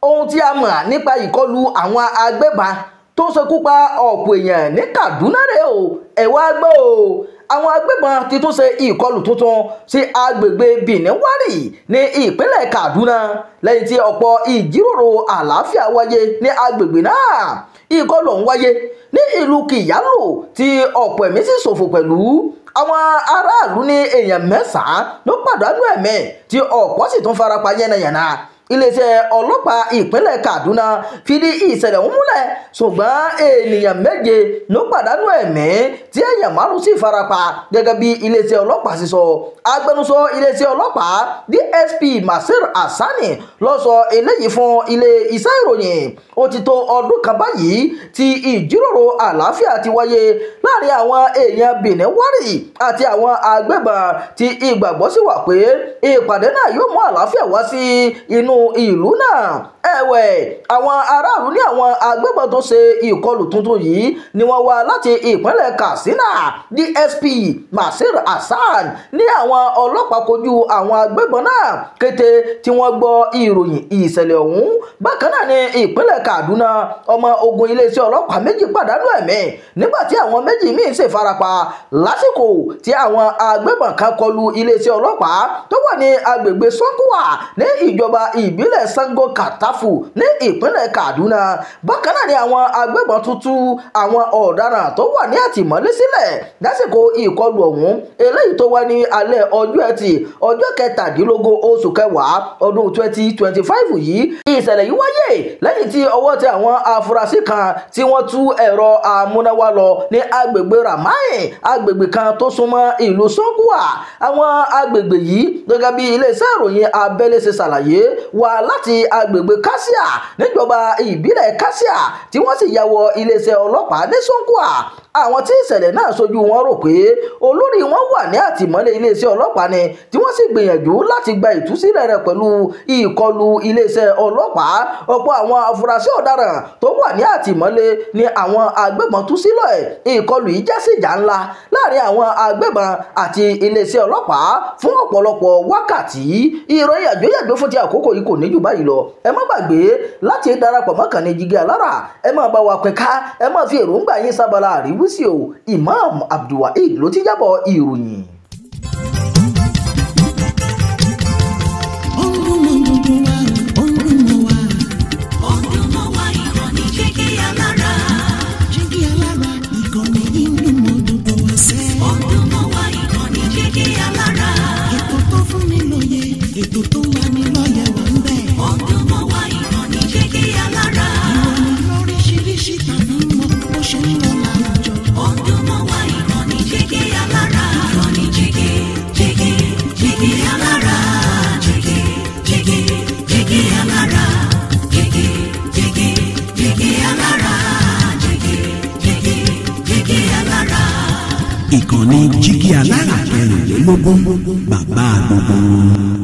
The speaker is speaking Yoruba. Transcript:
Ohun tí a mọ̀ nípa ìkọlù àwọn agbébọn tó ṣekú pa ọ̀pọ̀ èèyàn ní Kaduna rèé o. Ẹ wá gbọ́ o, àwọn agbébọn ti tún ṣe ìkọlù tuntun sí agbègbè Benin-Warri ní ìpínlẹ̀ Kaduna lẹ́yìn tí ọ̀pọ̀ ìjíròrò àlàáfíà wáyé ní agbègbè náà. Ìkọlù ọ̀hún wáyé ní ìlú Kìyálò tí ọ̀pọ̀ ẹ̀mí sì ṣòfò pẹ̀lú. Àwọn aráàlú ní èèyàn 9 ló pàdánù ẹ̀mí tí ọ̀pọ̀ sì tún farapa yánnayànna. Iléeṣẹ́ ọlọ́pàá ìpínlẹ̀ Kaduna fìdí ìṣẹ̀lẹ̀ ọ̀hún múlẹ̀, ṣùgbọ́n ènìyàn 7 ló pàdánù ẹ̀mí tí èèyàn 5 sì farapa gẹ́gẹ́ bí iléeṣẹ́ ọlọ́pàá ṣe sọ. Agbẹnusọ iléeṣẹ́ ọlọ́pàá DSP Masir Hassani ló sọ eléyìí fún ilé iṣẹ́ ìròyìn. Ó ti tó ọdún kan báyìí tí ìjíròrò àlàáfíà ti wáyé láàrin àwọn èèyàn Benin-Warri àti àwọn agbébọn tí ìgbàgbọ́ sì wà pé ìpàdé náà yóò mú àlàáfíà wá sí inú ìlú náà. Ẹ̀wẹ̀, àwọn aráàlú ní àwọn agbébọn tó ṣe ìkọlù tuntun yìí ni wọ́n wá láti ìpínlẹ̀ Katsina. DSP Masir Hassani ní àwọn ọlọ́pàá kojú àwọn agbébọn náà kété tí wọ́n gbọ́ ìròyìn ìṣẹ̀lẹ̀ ọ̀hún. Bákan náà ní ìpínlẹ̀ Kaduna, ọmọ ogun iléeṣẹ́ ọlọ́pàá 2 pàdánù ẹ̀mí nígbà tí àwọn 2 míì ṣe farapa lásìkò tí àwọn agbébọn kan kọlù iléeṣẹ́ ọlọ́pàá tó wà ní agbègbè Sankuwa ní ìjọba ìbílẹ̀ Sango Katafu ní ìpínlẹ̀ Kaduna. Bákan náà ni àwọn agbébọn tuntun àwọn ọ̀daràn tó wà ní àtìmọ́lé sílẹ̀ lásìkò ìkọlù ọ̀hún, eléyìí tó wá ní alẹ́ ọjọ́ Ẹtì ọjọ́ 17 oṣù kẹwàá ọdún 2025 yìí. Ìṣẹ̀lẹ̀ yìí wáyé lẹ́yìn tí ọwọ́ tẹ àwọn afurasí kan tí wọ́n tú ẹ̀rọ amúnáwá lọ ní agbègbè Ramai, agbègbè kan tó súnmọ́ ìlú Sankuwa. Àwọn agbègbè yìí gẹ́gẹ́ bí iléeṣẹ́ ìròyìn abẹ́lé ṣe ṣàlàyé wá láti agbègbè Kasia níjọba ìbílẹ̀ Kasia tí wọ́n sì ya wọ iléeṣẹ́ ọlọ́pàá ní Sankuwa. Àwọn tí ìṣẹ̀lẹ̀ náà ṣojú wọn rò pé olórí wọn wà ní àtìmọ́lé iléeṣẹ́ ọlọ́pàá ni, tí wọ́n sì gbìyànjú láti gba ìtúsílẹ̀ rẹ̀ pẹ̀lú ìkọlù iléeṣẹ́ ọlọ́pàá. Ọ̀pọ̀ àwọn afurasí ọ̀daràn tó wà ní àtìmọ́lé ni àwọn agbébọn tú sílẹ̀. Ìkọlù yìí já sí ìjà ńlá láàrin àwọn agbébọn àti iléeṣẹ́ ọlọ́pàá fún ọ̀pọ̀lọpọ̀ wákàtí. Ìròyìn àjọyàjò fún ti àkókò yìí kò ní jù báyìí lọ. Ẹ má gbàgbé láti darapọ̀ mọ́ kànnì Jígí Alára, ẹ má bá wa pín ká, ẹ má fi èròǹgbà yín sábàlá àríwísí o. Imam Abdulwaheed ló ti jábọ̀ ìròyìn. Ètò tó lani lọ́yẹ̀ wà ń bẹ̀. Ó ń dún mọ́ wa, ìkànnì Jígí Alára. Ìròyìn lóríṣiríṣi tàbí mọ bó ṣe ń lọ láwùjọ. Ó ń dún mọ́ wa, ìkànnì Jígí Alára. Ìkànnì Jígí, Jígí, Jígí Alára. Jígí, Jígí, Jígí Alára. Jígí, Jígí, Jígí Alára. Jígí, Jígí, Jígí Alára. Ìkànnì Jígí Alára 24 bàbá gbogbo.